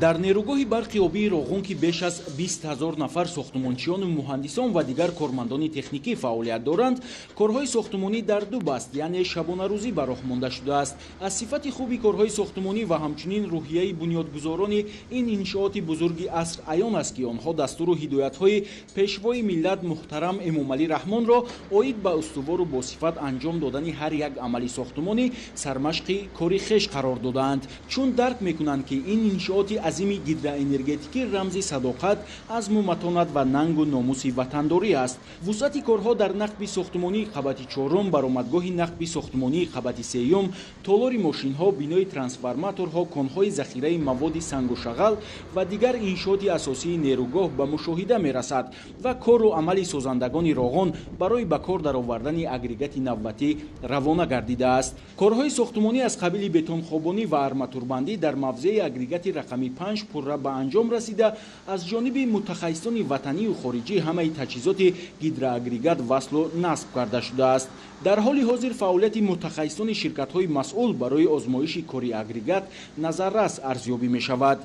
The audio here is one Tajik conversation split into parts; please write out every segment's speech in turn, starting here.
Дар нерӯгоҳи барқи обии Роғун, ки беш аз 20 000 нафар сохтумончиёну муҳандисон ва дигар кормандони техникӣ фаъолият доранд, корҳои сохтумонӣ дар ду баст, яъне шабонарӯзӣ, ба роҳ монда шудааст. Аз сифати хуби корҳои сохтумонӣ ва ҳамчунин рӯҳияи бунёдгузорони ин иншооти бузурги аср аён аст, ки онҳо дастуру ҳидоятҳои Пешвои миллат муҳтарам Эмомалӣ Раҳмонро оид ба устувору босифат анҷом додани ҳар як амали сохтумонӣ сармашқи кори хеш қарор додаанд, чун дарк мекунанд, ки ин иншооти азими гидроэнергетикӣ рамзи садоқат, азму матонат ва нангу номуси ватандорӣ аст. Вусъати корҳо дар нақби сохтумонии қабати чорум, баромадгоҳи нақби сохтумонии қабати сеюм, толори мошинҳо, бинои трансформаторҳо, конҳои захираи маводи сангу шағал ва дигар иншооти асосии нерӯгоҳ ба мушоҳида мерасад ва кору амали созандагони Роғон барои ба кор даровардани агрегати навбатӣ равона гардидааст. Корҳои сохтумонӣ аз қабили бетонхобонӣ ва арматурбандӣ дар мавзеи агрегати рақами 5 пурра ба анҷом расида, аз ҷониби мутахассисони ватанию хориҷӣ ҳамаи таҷҳизоти гидроагрегат васлу насб карда шудааст. Дар ҳоли ҳозир фаъолияти мутахассисони ширкатҳои масъул барои озмоиши кори агрегат назаррас арзёбӣ мешавад.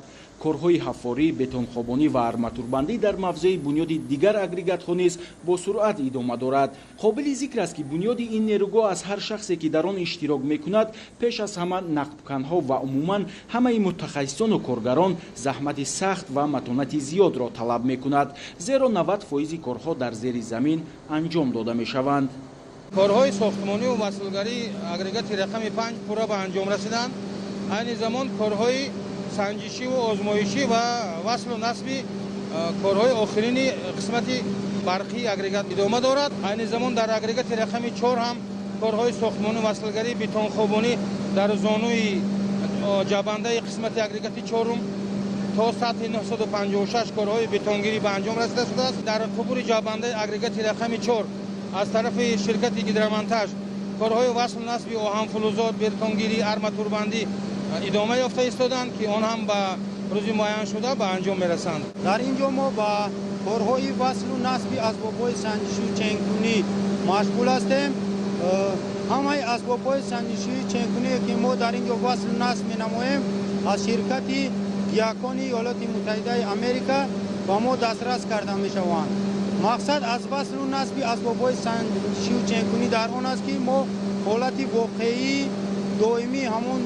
Корҳои ҳаффорӣ, бетонхобонӣ ва арматурбандӣ дар мавзеи бунёди дигар агрегатҳо низ бо суръат идома дорад. Қобили зикр аст, ки бунёди ин нерӯгоҳ аз ҳар шахсе, ки дар он иштирок мекунад, пеш аз ҳама нақбканҳо ва умуман ҳамаи мутахассисону коргарон, заҳмати сахт ва матонати зиёдро талаб мекунад, зеро 90 фоизи корҳо дар зери замин анҷом дода мешаванд. Корҳои сохтмонию васлгарии агрегати рақами 5 пурра ба анҷом расиданд. Айни замон корҳои санҷишиву озмоишӣ ва васлу насби корҳои охирини қисмати барқии агрегат идома дорад. Айни замон дар агрегати рақами 4 ҳам корҳои сохтмонӣ, васлгарӣ, бетонхобонӣ дар зонуи ҷабандаи қисмати агрегати чорум то сатҳи 956 корҳои бетонгирӣ ба анҷом расида шудааст. Дар қубури ҷабандаи агрегати рақами 4 аз тарафи ширкати «Гидромонтаж» корҳои васлу насби оҳанфулӯзот, бетонгирӣ, арматурбандӣ идома ёфта истоданд, ки он ҳам ба рӯзи муайяншуда ба анҷом мерасанд. Дар ин ҷо мо ба корҳои васлу насби асбобҳои санҷишию ченкунӣ машғул ҳастем. Ҳамаи асбобҳои санҷишии ченкуние, ки мо дар ин ҷо васлу насб менамоем, аз ширкати Якони Иёлоти Муттаҳидаи Америка ба мо дастрас карда мешаванд. Мақсад аз васлу насби асбобҳои санҷишию ченкунӣ дар он аст, ки мо ҳолати воқеии доимии ҳамон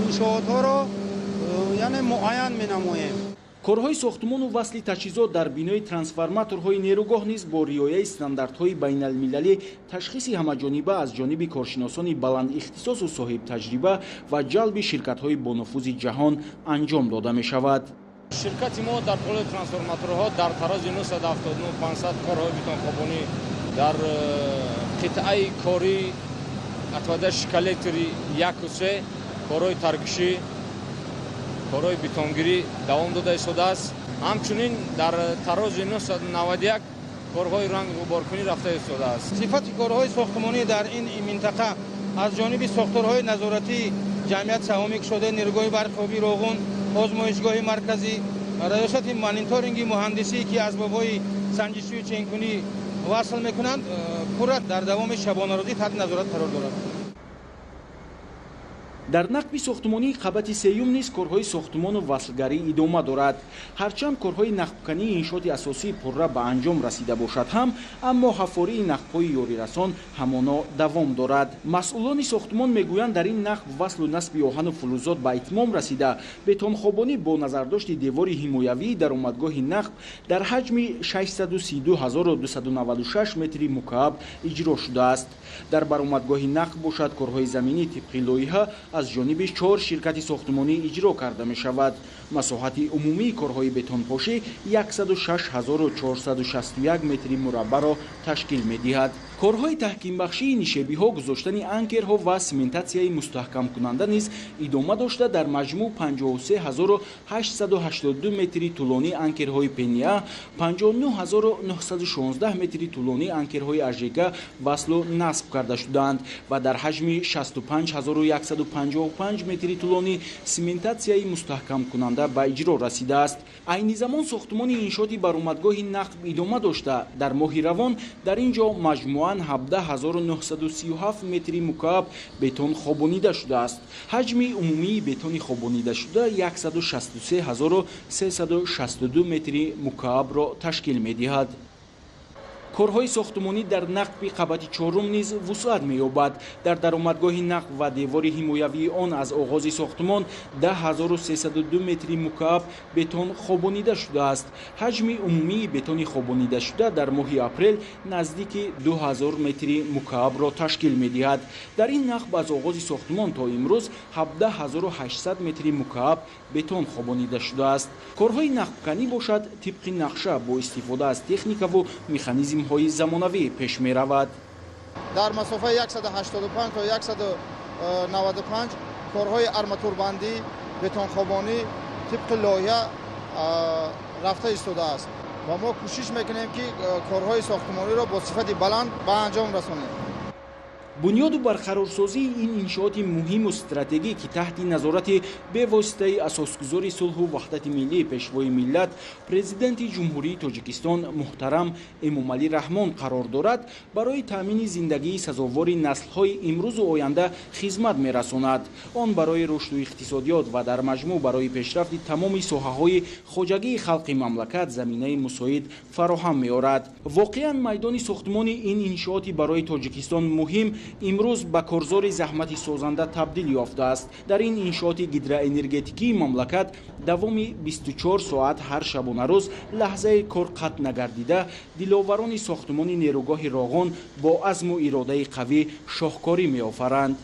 иншоотҳоро яъне муайян менамоем. Корҳои сохтумону васли таҷҳизот дар бинои трансформаторҳои нерӯгоҳ низ бо риояи стандартҳои байналмилалӣ, ташхиси ҳамаҷониба аз ҷониби коршиносони баландихтисосу соҳибтаҷриба ва ҷалби ширкатҳои бонуфузи ҷаҳон анҷом дода мешавад. Ширкати мо дар толори трансформаторҳо дар тарози 979 500 корҳои бетонхобонӣ дар қитъаи корӣ отводящий коллектори 1-у 3 корҳои таркишӣ, корҳои бетонгирӣ давом дода истодааст. Ҳамчунин дар тарози 991 корҳои рангғуборкунӣ рафта истодааст. Сифати корҳои сохтмонӣ дар ин минтақа аз ҷониби сохторҳои назоратии Ҷамъияти саҳомии кушодаи нерӯгоҳи барқи обии Роғун, озмоишгоҳи марказӣ, раёсати мониторинги муҳандисӣ, ки асбобҳои санҷишию ченкунӣ васл мекунанд, пурра дар давоми шабонарӯзӣ таҳти назорат қарор дорад. Дар нақби сохтмонии қабати сеюм низ корҳои сохтмону васлгарӣ идома дорад. Ҳарчанд корҳои нақбкании иншооти асосӣ пурра ба анҷом расида бошад ҳам, аммо ҳаффории нақбҳои ёрирасон ҳамоно давом дорад. Масъулони сохтмон мегӯянд, дар ин нақб васлу насби оҳану фулӯзот ба итмом расида, бетонхобонӣ бо назардошти девори ҳимоявии даромадгоҳи нақб дар ҳаҷми 632 296 метри мукааб иҷро шудааст. Дар баромадгоҳи нақб бошад, корҳои заминӣ тибқи лоиҳа аз ҷониби чор ширкати сохтмонӣ иҷро карда мешавад. Масоҳати умумии корҳои бетонпошӣ 106 461 метри мураббаъро ташкил медиҳад. Корҳои таҳкимбахшии нишебиҳо, гузоштани анкерҳо ва симентатсияи мустаҳкамкунанда низ идома дошта, дар маҷмӯъ 53 882 метри тӯлонии анкерҳои ПНА, 59 916 метри тӯлонии анкерҳои АЖК васлу насб карда шудаанд ва дар ҳаҷми 65 155 метри тӯлонӣ симентатсияи мустаҳкамкунанда. созанда ба иҷро расидааст. Айни замон сохтумони иншооти баромадгоҳи нақб идома дошта, дар моҳи равон дар ин ҷо маҷмӯан 17937 метри мукааб бетон хобонида шудааст. Ҳаҷми умумии бетони хобонидашуда 163362 метри мукаабро ташкил медиҳад. Корҳои сохтумонӣ дар нақби қабати чорум низ вусъат меёбад. Дар даромадгоҳи нақб ва девори ҳимоявии он аз оғози сохтумон 10302 метри мукааб бетон хобонида шудааст. Ҳаҷми умумии бетони хобонидашуда дар моҳи апрел наздики 2000 метри мукаабро ташкил медиҳад. Дар ин нақб аз оғози сохтумон то имрӯз 17800 метри мукааб бетон хобонида шудааст. Корҳои нақбканӣ бошад, тибқи нақша бо истифода аз техникаву механизм ҳои замонавӣ пеш меравад. Дар масофаи 185 то 195 корҳои арматурбандӣ, бетонхобонӣ тибқи лоиҳа рафта истодааст ва мо кӯшиш мекунем, ки корҳои сохтумониро бо сифати баланд ба анҷом расонем. Бунёду барқарорсозии ин иншооти муҳиму стратегӣ, ки таҳти назорати бевоситаи асосгузори сулҳу ваҳдати миллӣ, пешвои миллат, президенти Ҷумҳурии Тоҷикистон муҳтарам Эмомалӣ Раҳмон қарор дорад, барои таъмини зиндагии сазовори наслҳои имрӯзу оянда хизмат мерасонад. Он барои рушду иқтисодиёт ва дар маҷмӯъ барои пешрафти тамоми соҳаҳои хоҷагии халқи мамлакат заминаи мусоид фароҳам меорад. Воқеан, майдони сохтумони ин иншооти барои Тоҷикистон муҳим имрӯз ба корзори заҳмати созанда табдил ёфтааст. Дар ин иншооти гидроэнергетикии мамлакат давоми 24 соат ҳар шабонарӯз лаҳзаи кор қатъ нагардида, диловарони сохтумони нерӯгоҳи Роғон бо азму иродаи қавӣ шоҳкорӣ меофаранд.